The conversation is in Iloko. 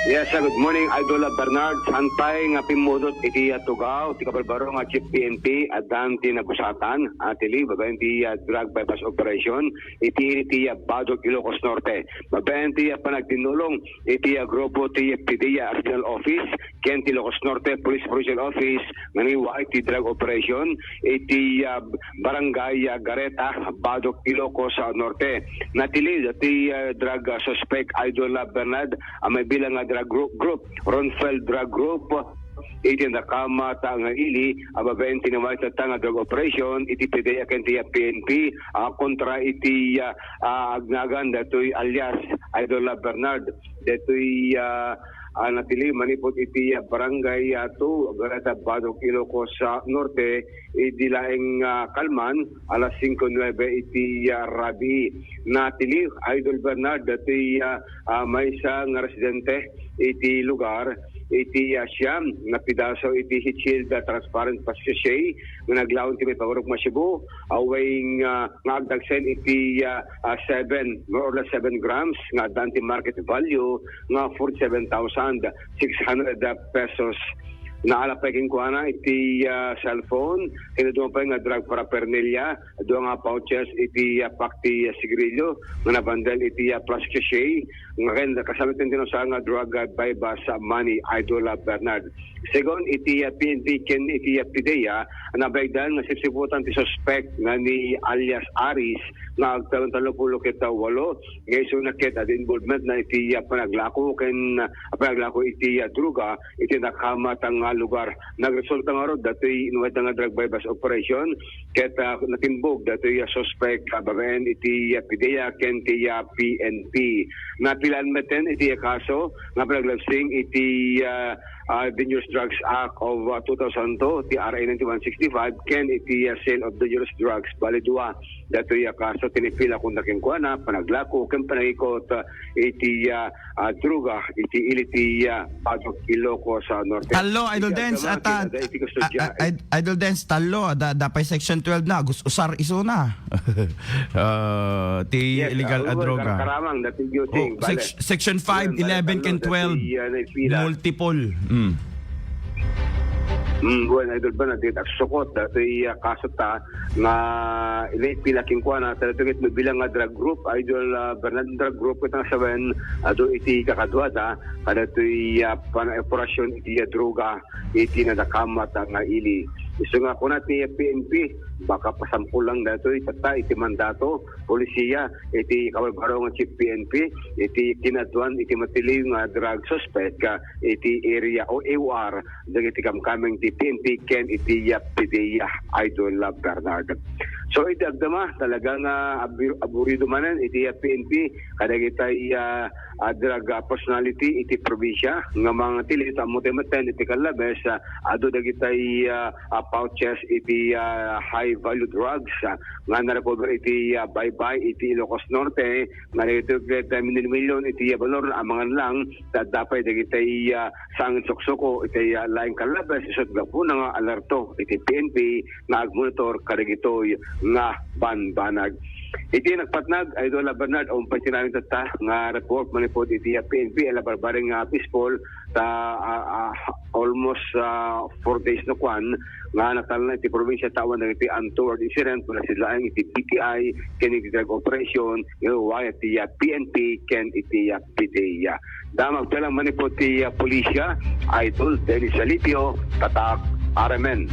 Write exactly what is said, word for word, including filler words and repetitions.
Yes, uh, good morning, Idol, uh, Bernard. Saan pay nga pimmudot iti, uh, tugaw ti kabarbaro nga Chief P N P, addan ti nabusatan, ah, ti liw, babaen ti, uh, drug buy-bust operation, iti, iti, uh, Badoc, Ilocos Norte. Babaen ti, uh, panagtinnulong iti, uh, grupo ti PDEA Regional Office, ken ti Ilocos Norte Police Provincial Office, nga naiwaay ti drug operation, iti, uh, Barangay, ah, Gareta, Badoc, Ilocos, ah, Norte. Natiliw ti, ah, drug, ah, suspect, Idol, ah, Bernard, a maibilang nga drug group, group, Ronfel Drug Group, iti nakamat nga ili, a babaen ti naiwaay tatta nga drug operation, iti PDEA ken ti, ah, P N P, ah, kontra iti, ah, ah, agnagan datoy alias Idol, ah, Bernard. Datoy, ah, ah, natiliw manipud iti, ah, Barangay, ah, two, Gareta, Badoc, Ilocos, ah, Norte, idi laeng, ah, kalman, alas singko nuebe iti, ah, rabii. Natiliw, Idol Bernard, datoy, ah, ah, maysa nga residente iti lugar, iti, ah, siyam nga pidaso iti heat shield, ah, transparent plastic sachet nga naglaon ti maipangurog nga Cebu, awen, ah, nga agdagsen iti, ah, ah, seven, more or less seven grams nga addaan ti market value nga forty-seven thousand six hundred pesos. Naala pay kenkuana iti, ah, cellphone, ken adu pay nga drug paraphernalia, dua nga pouches iti, ah, pack ti, ah, sigarilyo nga nabandel iti, ah, plastic sachet, nga ken kasano ti nausa nga drug, ah, buy-bust money, Idol, ah, Bernard. Segun iti, ah, P N P ken iti, ah, PDEA, nabaligdan nga sipsiputan ti suspek nga ni alias Aris nga agtalon tallo pulo ket, ah, walo, nga isuna ket adu involvement na iti, ah, panaglako ken, ah, panaglako iti, ah, droga iti nakamat nga lugar. Nagresulta ngarud datoy inumayda nga drug buy-bust operation ket, ah, natimbog datoy, ah, suspek, ah, babaen iti, ah, PDEA ken ti, ah, P N P. Napilaan metten iti, ah, kaso nga panaglabsing iti, ah, ah, Dangerous Drugs Act of, ah, two thousand two, ti R A ninety-one sixty-five, ken iti, ah, sale of dangerous drugs. Bali dua datoy, ah, kaso ti naipila kunana kenkuana, panaglako ken panangikot, ah, iti, ah, ah, droga iti ili ti, ah, Badoc, Ilocos, ah, Norte. Tallo, Idol Iti Dens, agdama, at, ah, kinada iti kustodiya. Ah, ah, Id-, Idol Dens, tallo, da, da pay section twelve na, gus-, usar isuna. Ah, ti Yes, illegal ah, a droga. Karamang, dati duty, Oh, bale. Sec-, section five, Yan, bale, eleven, ken tallo, twelve. Dati, ah, naipila. Multiple. Mm. Mm, bueno, Idol Bernard, dagiti agsukot, dati, ah, kaso ta, nga ila pila kenkuana, talaga ket mabilang nga drug group, Idol, ah, Bernard, drug group ket nga sawen, adu iti kakaduada, kadatoy, ah, panaoperasyon iti, ah, droga, iti nadakamat nga ili. Isu nga kuna ti P N P, baka pasampol lang datoy, tatta iti mandato, polisiya, iti kabarbaro nga Chief P N P, iti kinaduan, iti matiliw nga drug suspect, ah, iti area o A O R, dagiti kamkameng ti P N P ken iti, ah, PDEA, Idol, ah, Bernard. So, iti agdama, talaga nga abi-, aburido manen iti, ah, P N P, kadagitay, ah, ah, drug, ah, personality iti probinsya, nga mangtiliw, ammo ti metten iti Callabes, ah, adu dagitay, ah, ah, pouches iti, ah, high value drugs, ah, nga narecover iti, ah, baybay iti Ilocos Norte, nga dagitoy ket, ah, milyon-milyon iti, ah, balor, amangan lang, ta adda pay dagitay, ah, sangsuksukko iti, ah, laing Callabes, isut' gapuna nga alerto iti P N P nga agmonitor kadagitoy nga banbanag. Iti nagpatnag, Idol Bernard, umpay ti namin tatta nga report manipud iti, ah, P N P, ila barbareng nga fishpole, ta, ah, ah, almost, ah, four days no kuan, nga natalna iti probinsya ta awan dagiti untoward incident, wala sila iti P T I, ken iti drug operation, nga waya ti, ah, P N P, ken iti, ah, PDEA. Damag talang manipud ti, ah, pulisya, Idol Dennis Alipio, Tatak, R M N.